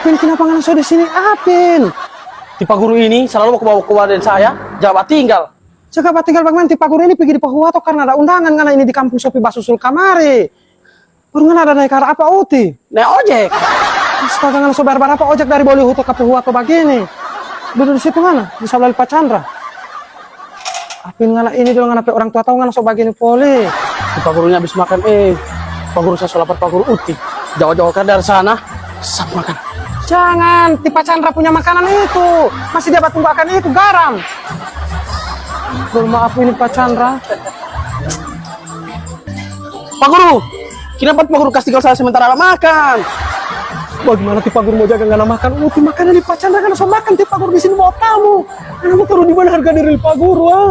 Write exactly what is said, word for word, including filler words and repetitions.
Apin, kenapa ngana so di sini, Apin? Tipa guru ini selalu baku bawa deng saya, ja batinggal. Jaga batinggal bagimana? Tipa guru ini pigi di Pahuato karna ada undangan ngana ini di kampung so pi basusul kamari. Baru ngana ada nae kar apa, Uti? Nae ojek. Astaga, ngana so bayar barapa ojek dari Bolihuto ka Pahuato bagini? Dudu di situ ngana, di sabla Lipa Chandra. Apin, ngana ini dong, ngana pe orang tua tau ngana so bagini poli. Tipa gurunya abis makan, eh. Tipa guru, saya so lapar, Tipa guru, Uti. Jawa-jawa kan dari sana. Sap makan. Jangan, Tipa Chandra punya makanan itu. Masih dia batunggu akan itu, garam. Aduh, maaf ini Tipa Chandra. Tipa guru, kenapa Tipa guru kas tinggal saya sementara ada makan? Bagimana Tipa guru mo jaga ngana makan? Uti, makanan Tipa Chandra kan so makan, Tipa guru di sini bawa tamu. Ngana mo taru di mana harga diri Tipa guru, ah?